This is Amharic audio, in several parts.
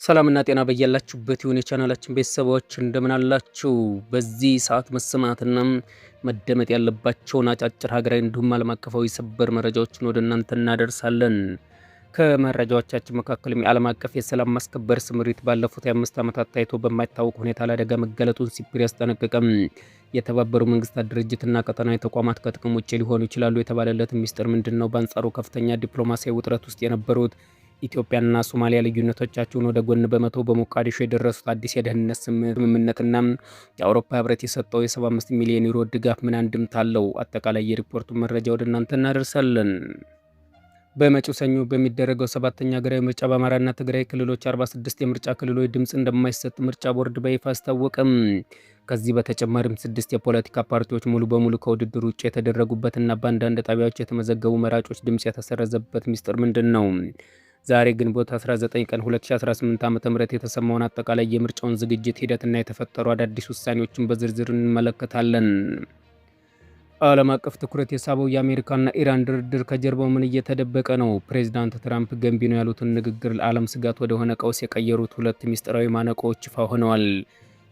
ሰላምና ጤና በያላችሁበት ይሁን። የቻናላችን ቤተሰቦች እንደምን አላችሁ? በዚህ ሰዓት መሰማትና መደመጥ ያለባቸውን አጫጭር ሀገራዊ እንዲሁም ዓለም አቀፋዊ ሰበር መረጃዎችን ወደ እናንተ እናደርሳለን። ከመረጃዎቻችን መካከልም የዓለም አቀፍ የሰላም ማስከበር ስምሪት ባለፉት 5 ዓመታት ታይቶ በማይታወቅ ሁኔታ ለአደጋ መጋለጡን ሲፕሪ አስጠነቀቀም። የተባበሩ መንግስታት ድርጅትና ቀጠናዊ ተቋማት ከጥቅም ውጭ ሊሆኑ ይችላሉ የተባለለት ሚስጥር ምንድን ነው? በአንጻሩ ከፍተኛ ዲፕሎማሲያዊ ውጥረት ውስጥ የነበሩት ኢትዮጵያና ሶማሊያ ልዩነቶቻቸውን ወደ ጎን በመተው በሞቃዲሾ የደረሱት አዲስ የደህንነት ስምምነትና የአውሮፓ ህብረት የሰጠው የ75 ሚሊዮን ዩሮ ድጋፍ ምን አንድምታ አለው? አጠቃላይ የሪፖርቱን መረጃ ወደ እናንተ እናደርሳለን። በመጪው ሰኞ በሚደረገው ሰባተኛ ሀገራዊ ምርጫ በአማራና ትግራይ ክልሎች 46 የምርጫ ክልሎች ድምፅ እንደማይሰጥ ምርጫ ቦርድ በይፋ አስታወቀም። ከዚህ በተጨማሪም ስድስት የፖለቲካ ፓርቲዎች ሙሉ በሙሉ ከውድድር ውጭ የተደረጉበትና በአንዳንድ ጣቢያዎች የተመዘገቡ መራጮች ድምፅ የተሰረዘበት ሚስጥር ምንድን ነው? ዛሬ ግንቦት 19 ቀን 2018 ዓ.ም የተሰማውን አጠቃላይ የምርጫውን ዝግጅት ሂደትና የተፈጠሩ አዳዲስ ውሳኔዎችን በዝርዝር እንመለከታለን። ዓለም አቀፍ ትኩረት የሳበው የአሜሪካና ኢራን ድርድር ከጀርባው ምን እየተደበቀ ነው? ፕሬዚዳንት ትራምፕ ገንቢ ነው ያሉትን ንግግር ለዓለም ስጋት ወደሆነ ቀውስ የቀየሩት ሁለት ሚስጥራዊ ማነቆዎች ይፋ ሆነዋል።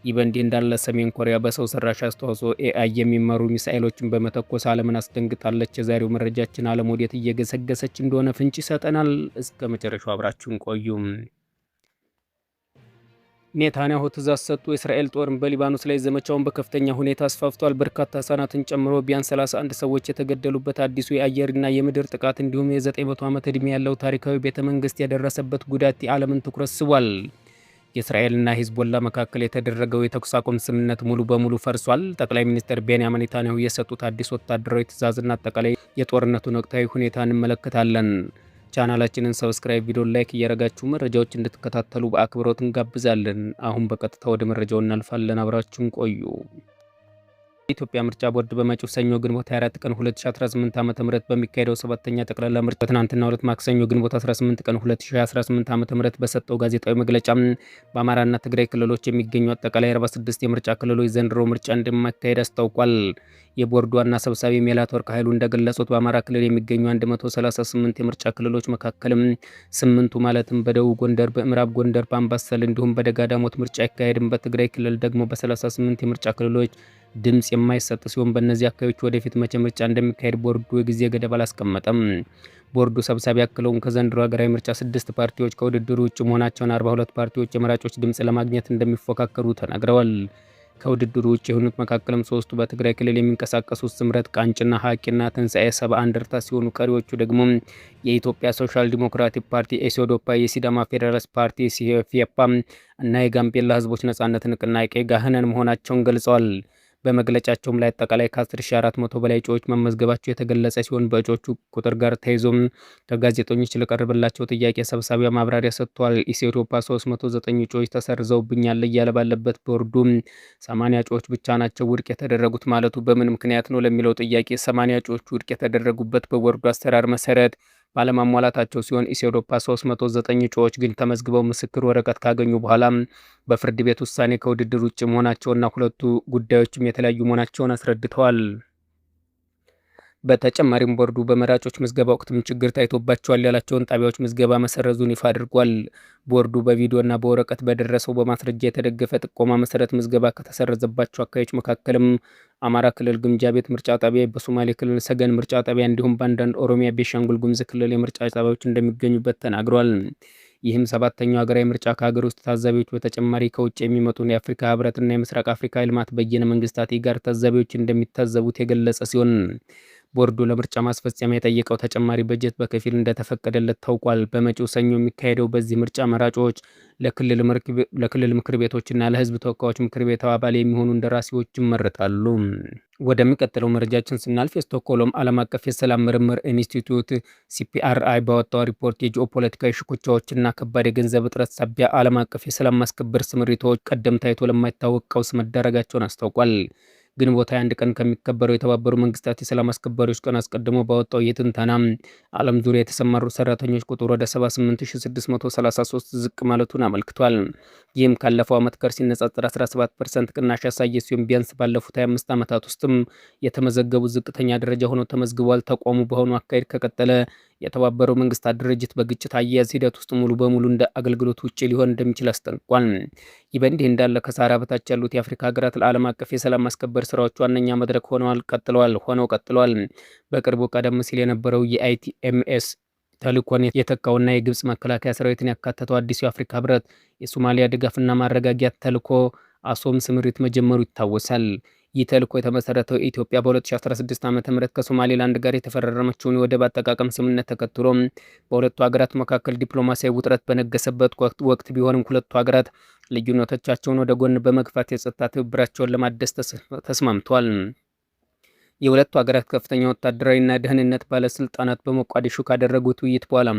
ይህ በእንዲህ እንዳለ ሰሜን ኮሪያ በሰው ሰራሽ አስተውሎት AI የሚመሩ ሚሳኤሎችን በመተኮስ ዓለምን አስደንግጣለች። የዛሬው መረጃችን ዓለም ወዴት እየገሰገሰች እንደሆነ ፍንጭ ይሰጠናል። እስከ መጨረሻው አብራችሁን ቆዩ። ኔታንያሁ ትእዛዝ ሰጡ። የእስራኤል ጦርም በሊባኖስ ላይ ዘመቻውን በከፍተኛ ሁኔታ አስፋፍቷል። በርካታ ህጻናትን ጨምሮ ቢያንስ 31 ሰዎች የተገደሉበት አዲሱ የአየርና የምድር ጥቃት እንዲሁም የ900 ዓመት ዕድሜ ያለው ታሪካዊ ቤተ መንግስት የደረሰበት ጉዳት የዓለምን ትኩረት ስቧል። የእስራኤልና ሂዝቦላ መካከል የተደረገው የተኩስ አቁም ስምምነት ሙሉ በሙሉ ፈርሷል። ጠቅላይ ሚኒስትር ቤንያሚን ኔታንያሁ የሰጡት አዲስ ወታደራዊ ትዕዛዝና አጠቃላይ የጦርነቱን ወቅታዊ ሁኔታ እንመለከታለን። ቻናላችንን subscribe፣ ቪዲዮ like እያደረጋችሁ መረጃዎች እንድትከታተሉ በአክብሮት እንጋብዛለን። አሁን በቀጥታ ወደ መረጃው እናልፋለን። አብራችሁን ቆዩ። የኢትዮጵያ ምርጫ ቦርድ በመጪው ሰኞ ግንቦት 24 ቀን 2018 ዓ.ም በሚካሄደው ሰባተኛ ጠቅላላ ምርጫ በትናንትናው ዕለት ማክሰኞ ግንቦት 18 ቀን 2018 ዓ.ም በሰጠው ጋዜጣዊ መግለጫ በአማራና ትግራይ ክልሎች የሚገኙ አጠቃላይ 46 የምርጫ ክልሎች ዘንድሮ ምርጫ እንደማይካሄድ አስታውቋል። የቦርዱ ዋና ሰብሳቢ ሜላትወርቅ ኃይሉ እንደገለጹት በአማራ ክልል የሚገኙ 138 የምርጫ ክልሎች መካከልም ስምንቱ ማለትም በደቡብ ጎንደር፣ በምዕራብ ጎንደር፣ በአምባሰል እንዲሁም በደጋዳሞት ምርጫ አይካሄድም። በትግራይ ክልል ደግሞ በ38 የምርጫ ክልሎች ድምጽ የማይሰጥ ሲሆን በእነዚህ አካባቢዎች ወደፊት መቼ ምርጫ እንደሚካሄድ ቦርዱ የጊዜ ገደብ አላስቀመጠም። ቦርዱ ሰብሳቢ አክለውም ከዘንድሮ ሀገራዊ ምርጫ ስድስት ፓርቲዎች ከውድድሩ ውጭ መሆናቸውን፣ 42 ፓርቲዎች የመራጮች ድምጽ ለማግኘት እንደሚፎካከሩ ተናግረዋል። ከውድድሩ ውጭ የሆኑት መካከልም ሶስቱ በትግራይ ክልል የሚንቀሳቀሱት ስምረት ቃንጭና ሀቂና ትንሳኤ 70 እንደርታ ሲሆኑ ቀሪዎቹ ደግሞ የኢትዮጵያ ሶሻል ዲሞክራቲክ ፓርቲ ኢሶዴፓ፣ የሲዳማ ፌዴራሊስት ፓርቲ ሲፌፓ እና የጋምቤላ ህዝቦች ነጻነት ንቅናቄ ጋህነን መሆናቸውን ገልጸዋል። በመግለጫቸውም ላይ አጠቃላይ ከ10,400 በላይ እጩዎች መመዝገባቸው የተገለጸ ሲሆን በእጩዎቹ ቁጥር ጋር ተይዞም ከጋዜጠኞች ለቀረበላቸው ጥያቄ ሰብሳቢዋ ማብራሪያ ሰጥቷል። ኢሶዴፓ 309 እጩዎች ተሰርዘውብኛል እያለ ባለበት ቦርዱ 80 እጩዎች ብቻ ናቸው ውድቅ የተደረጉት ማለቱ በምን ምክንያት ነው ለሚለው ጥያቄ 80 እጩዎች ውድቅ የተደረጉበት በቦርዱ አሰራር መሰረት ባለማሟላታቸው ሲሆን ኢሶዴፓ 309 እጩዎች ግን ተመዝግበው ምስክር ወረቀት ካገኙ በኋላ በፍርድ ቤት ውሳኔ ከውድድር ውጭ መሆናቸውና ሁለቱ ጉዳዮችም የተለያዩ መሆናቸውን አስረድተዋል። በተጨማሪም ቦርዱ በመራጮች ምዝገባ ወቅትም ችግር ታይቶባቸዋል ያላቸውን ጣቢያዎች ምዝገባ መሰረዙን ይፋ አድርጓል። ቦርዱ በቪዲዮና በወረቀት በደረሰው በማስረጃ የተደገፈ ጥቆማ መሰረት ምዝገባ ከተሰረዘባቸው አካባቢዎች መካከልም አማራ ክልል ግምጃ ቤት ምርጫ ጣቢያ፣ በሶማሌ ክልል ሰገን ምርጫ ጣቢያ እንዲሁም በአንዳንድ ኦሮሚያ፣ ቤንሻንጉል ጉሙዝ ክልል የምርጫ ጣቢያዎች እንደሚገኙበት ተናግሯል። ይህም ሰባተኛው ሀገራዊ ምርጫ ከሀገር ውስጥ ታዛቢዎች በተጨማሪ ከውጭ የሚመጡ የአፍሪካ ህብረትና የምስራቅ አፍሪካ የልማት በይነ መንግስታት ኢጋድ ታዛቢዎች እንደሚታዘቡት የገለጸ ሲሆን ቦርዱ ለምርጫ ማስፈጸሚያ የጠየቀው ተጨማሪ በጀት በከፊል እንደተፈቀደለት ታውቋል። በመጪው ሰኞ የሚካሄደው በዚህ ምርጫ መራጮች ለክልል ምክር ቤቶችና ለህዝብ ተወካዮች ምክር ቤት አባል የሚሆኑ እንደራሴዎች ይመረጣሉ። ወደሚቀጥለው መረጃችን ስናልፍ የስቶክሆልም ዓለም አቀፍ የሰላም ምርምር ኢንስቲትዩት ሲፒአርአይ ባወጣው ሪፖርት የጂኦፖለቲካዊ ሽኩቻዎችና ከባድ የገንዘብ እጥረት ሳቢያ ዓለም አቀፍ የሰላም ማስከበር ስምሪቶች ቀደም ታይቶ ለማይታወቅ ቀውስ መዳረጋቸውን አስታውቋል። ግንቦት 21 ቀን ከሚከበረው የተባበሩ መንግስታት የሰላም አስከባሪዎች ቀን አስቀድሞ ባወጣው የትንተና ዓለም ዙሪያ የተሰማሩ ሰራተኞች ቁጥር ወደ 78,633 ዝቅ ማለቱን አመልክቷል። ይህም ካለፈው ዓመት ጋር ሲነጻጸር 17% ቅናሽ ያሳየ ሲሆን ቢያንስ ባለፉት 25 ዓመታት ውስጥም የተመዘገቡ ዝቅተኛ ደረጃ ሆኖ ተመዝግቧል። ተቋሙ በአሁኑ አካሄድ ከቀጠለ የተባበረው መንግስታት ድርጅት በግጭት አያያዝ ሂደት ውስጥ ሙሉ በሙሉ እንደ አገልግሎት ውጭ ሊሆን እንደሚችል አስጠንቅቋል። ይህ በእንዲህ እንዳለ ከሰሃራ በታች ያሉት የአፍሪካ ሀገራት ለዓለም አቀፍ የሰላም ማስከበር ስራዎች ዋነኛ መድረክ ሆነው ቀጥለዋል። በቅርቡ ቀደም ሲል የነበረው የ EUTMS ተልዕኮን የተካውና የግብጽ መከላከያ ሰራዊትን ያካተተው አዲሱ የአፍሪካ ህብረት የሶማሊያ ድጋፍና ማረጋጊያ ተልዕኮ አሶም ስምሪት መጀመሩ ይታወሳል። ይህ ተልዕኮ የተመሰረተው ኢትዮጵያ በ2016 ዓ.ም ከሶማሌላንድ ጋር የተፈራረመችውን የወደብ አጠቃቀም ስምምነት ተከትሎ በሁለቱ ሀገራት መካከል ዲፕሎማሲያዊ ውጥረት በነገሰበት ወቅት ቢሆንም፣ ሁለቱ ሀገራት ልዩነቶቻቸውን ወደ ጎን በመግፋት የጸጥታ ትብብራቸውን ለማደስ ተስማምተዋል። የሁለቱ ሀገራት ከፍተኛ ወታደራዊና ደህንነት ባለስልጣናት በሞቃዲሾ ካደረጉት ውይይት በኋላ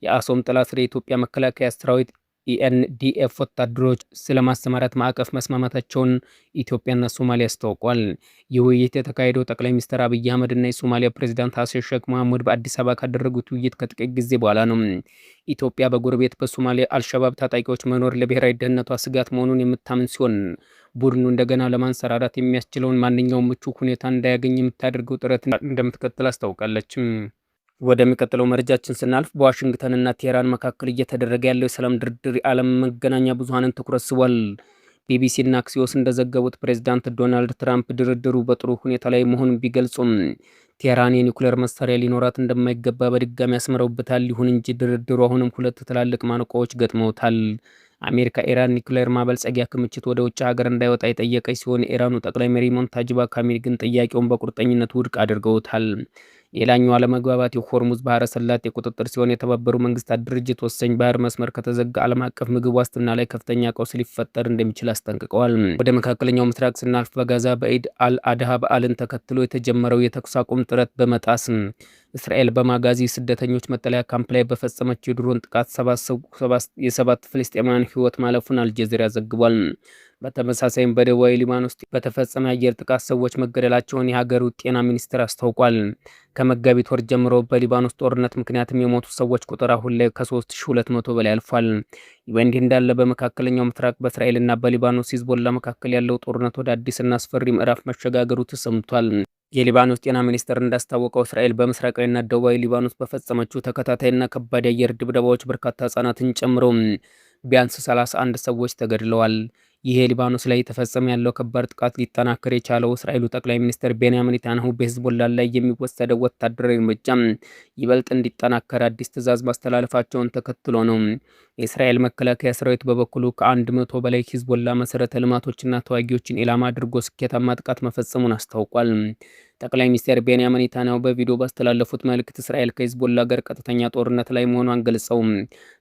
የአሶም ጥላ ስር የኢትዮጵያ መከላከያ ሰራዊት ENDF ወታደሮች ስለማሰማራት ማዕቀፍ መስማማታቸውን ኢትዮጵያና ሶማሊያ አስታውቋል። ይህ ውይይት የተካሄደው ጠቅላይ ሚኒስትር አብይ አህመድ እና የሶማሊያ ፕሬዚዳንት ሀሰን ሼክ መሐሙድ በአዲስ አበባ ካደረጉት ውይይት ከጥቂት ጊዜ በኋላ ነው። ኢትዮጵያ በጎረቤት በሶማሊያ አልሸባብ ታጣቂዎች መኖር ለብሔራዊ ደህንነቷ ስጋት መሆኑን የምታምን ሲሆን፣ ቡድኑ እንደገና ለማንሰራራት የሚያስችለውን ማንኛውም ምቹ ሁኔታ እንዳያገኝ የምታደርገው ጥረት እንደምትቀጥል አስታውቃለች። ወደሚቀጥለው መረጃችን ስናልፍ በዋሽንግተንና ቴህራን መካከል እየተደረገ ያለው የሰላም ድርድር የዓለም መገናኛ ብዙሃንን ትኩረት ስቧል። ቢቢሲና አክሲዮስ እንደዘገቡት ፕሬዚዳንት ዶናልድ ትራምፕ ድርድሩ በጥሩ ሁኔታ ላይ መሆኑን ቢገልጹም ቴህራን የኒውክሌር መሳሪያ ሊኖራት እንደማይገባ በድጋሚ አስምረውበታል። ይሁን እንጂ ድርድሩ አሁንም ሁለት ትላልቅ ማነቆዎች ገጥመውታል። አሜሪካ ኢራን ኒውክሌር ማበልጸጊያ ክምችት ወደ ውጭ ሀገር እንዳይወጣ የጠየቀች ሲሆን፣ የኢራኑ ጠቅላይ መሪ ሞጅታባ ካሜኒ ግን ጥያቄውን በቁርጠኝነት ውድቅ አድርገውታል። ሌላኛው አለመግባባት የሆርሙዝ ባህረ ሰላጤ ቁጥጥር ሲሆን፣ የተባበሩ መንግስታት ድርጅት ወሳኝ ባህር መስመር ከተዘጋ ዓለም አቀፍ ምግብ ዋስትና ላይ ከፍተኛ ቀውስ ሊፈጠር እንደሚችል አስጠንቅቀዋል። ወደ መካከለኛው ምስራቅ ስናልፍ በጋዛ በኢድ አል አድሃ በዓልን ተከትሎ የተጀመረው የተኩስ አቁም ጥረት በመጣስ እስራኤል በማጋዚ ስደተኞች መጠለያ ካምፕ ላይ በፈጸመችው የድሮን ጥቃት የሰባት ፍልስጤማውያን ሕይወት ማለፉን አልጀዚራ ዘግቧል። በተመሳሳይም በደቡባዊ ሊባኖስ በተፈጸመ የአየር ጥቃት ሰዎች መገደላቸውን የሀገሩ ጤና ሚኒስቴር አስታውቋል። ከመጋቢት ወር ጀምሮ በሊባኖስ ጦርነት ምክንያትም የሞቱ ሰዎች ቁጥር አሁን ላይ ከ3200 በላይ አልፏል። ይህ በእንዲህ እንዳለ በመካከለኛው ምስራቅ በእስራኤልና በሊባኖስ ሂዝቦላ መካከል ያለው ጦርነት ወደ አዲስና አስፈሪ ምዕራፍ መሸጋገሩ ተሰምቷል። የሊባኖስ ጤና ሚኒስቴር እንዳስታወቀው እስራኤል በምስራቃዊና ደቡባዊ ሊባኖስ በፈጸመችው ተከታታይና ከባድ የአየር ድብደባዎች በርካታ ህጻናትን ጨምሮ ቢያንስ 31 ሰዎች ተገድለዋል። ይህ የሊባኖስ ላይ የተፈጸመ ያለው ከባድ ጥቃት ሊጠናከር የቻለው እስራኤሉ ጠቅላይ ሚኒስትር ቤንያሚን ኔታንያሁ በሂዝቦላ ላይ የሚወሰደው ወታደራዊ እርምጃ ይበልጥ እንዲጠናከር አዲስ ትዕዛዝ ማስተላለፋቸውን ተከትሎ ነው። የእስራኤል መከላከያ ሰራዊት በበኩሉ ከ100 በላይ ሂዝቦላ መሰረተ ልማቶችና ተዋጊዎችን ኢላማ አድርጎ ስኬታማ ጥቃት መፈጸሙን አስታውቋል። ጠቅላይ ሚኒስትር ቤንያሚን ኔታንያሁ በቪዲዮ ባስተላለፉት መልእክት እስራኤል ከሂዝቦላ ጋር ቀጥተኛ ጦርነት ላይ መሆኗን ገልጸው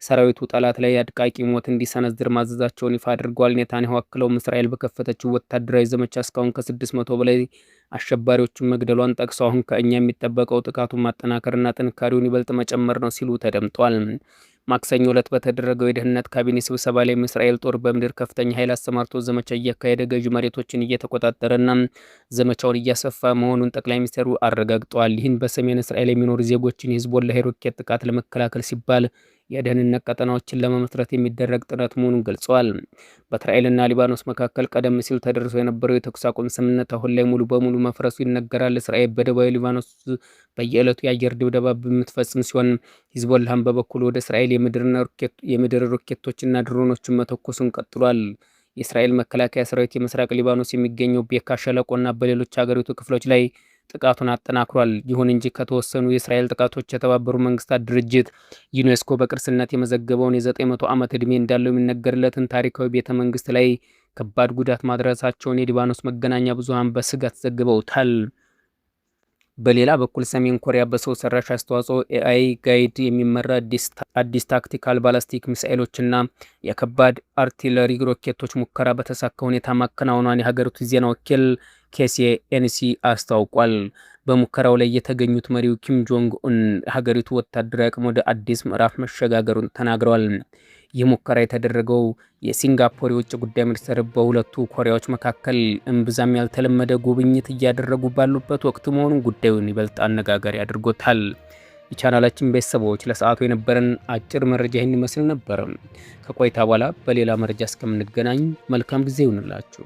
ሰራዊቱ ጠላት ላይ አድቃቂ ሞት እንዲሰነዝር ማዘዛቸውን ይፋ አድርገዋል። ኔታንያሁ አክለውም እስራኤል በከፈተችው ወታደራዊ ዘመቻ እስካሁን ከ600 በላይ አሸባሪዎችን መግደሏን ጠቅሰው አሁን ከእኛ የሚጠበቀው ጥቃቱን ማጠናከርና ጥንካሬውን ይበልጥ መጨመር ነው ሲሉ ተደምጧል። ማክሰኞ ዕለት በተደረገው የደህንነት ካቢኔ ስብሰባ ላይ እስራኤል ጦር በምድር ከፍተኛ ኃይል አሰማርቶ ዘመቻ እያካሄደ ገዢ መሬቶችን እየተቆጣጠረና ዘመቻውን እያሰፋ መሆኑን ጠቅላይ ሚኒስትሩ አረጋግጠዋል። ይህን በሰሜን እስራኤል የሚኖሩ ዜጎችን የሂዝቦላ የሮኬት ጥቃት ለመከላከል ሲባል የደህንነት ቀጠናዎችን ለመመስረት የሚደረግ ጥረት መሆኑን ገልጸዋል። በእስራኤልና ሊባኖስ መካከል ቀደም ሲል ተደርሶ የነበረው የተኩስ አቁም ስምምነት አሁን ላይ ሙሉ በሙሉ መፍረሱ ይነገራል። እስራኤል በደቡባዊ ሊባኖስ በየዕለቱ የአየር ድብደባ በምትፈጽም ሲሆን፣ ሂዝቦላህም በበኩሉ ወደ እስራኤል የምድር ሮኬቶችና ድሮኖችን መተኮሱን ቀጥሏል። የእስራኤል መከላከያ ሰራዊት የምስራቅ ሊባኖስ የሚገኘው ቤካ ሸለቆና በሌሎች ሀገሪቱ ክፍሎች ላይ ጥቃቱን አጠናክሯል። ይሁን እንጂ ከተወሰኑ የእስራኤል ጥቃቶች የተባበሩት መንግስታት ድርጅት ዩኔስኮ በቅርስነት የመዘገበውን የ900 ዓመት ዕድሜ እንዳለው የሚነገርለትን ታሪካዊ ቤተ መንግስት ላይ ከባድ ጉዳት ማድረሳቸውን የሊባኖስ መገናኛ ብዙሃን በስጋት ዘግበውታል። በሌላ በኩል ሰሜን ኮሪያ በሰው ሰራሽ አስተዋጽኦ AI guide የሚመራ አዲስ tactical ባላስቲክ ሚሳኤሎችና የከባድ አርቲለሪ ሮኬቶች ሙከራ በተሳካ ሁኔታ ማከናወኗን የሀገሪቱ ዜና ወኪል ኬሲኤንኤ አስታውቋል። በሙከራው ላይ የተገኙት መሪው ኪም ጆንግ ኡን ሀገሪቱ ወታደራዊ አቅም ወደ አዲስ ምዕራፍ መሸጋገሩን ተናግረዋል። ይህ ሙከራ የተደረገው የሲንጋፖር የውጭ ጉዳይ ሚኒስትር በሁለቱ ኮሪያዎች መካከል እምብዛም ያልተለመደ ጉብኝት እያደረጉ ባሉበት ወቅት መሆኑን ጉዳዩን ይበልጥ አነጋጋሪ አድርጎታል። የቻናላችን ቤተሰቦች ለሰዓቱ የነበረን አጭር መረጃ ይህን ይመስል ነበር። ከቆይታ በኋላ በሌላ መረጃ እስከምንገናኝ መልካም ጊዜ ይሁንላችሁ።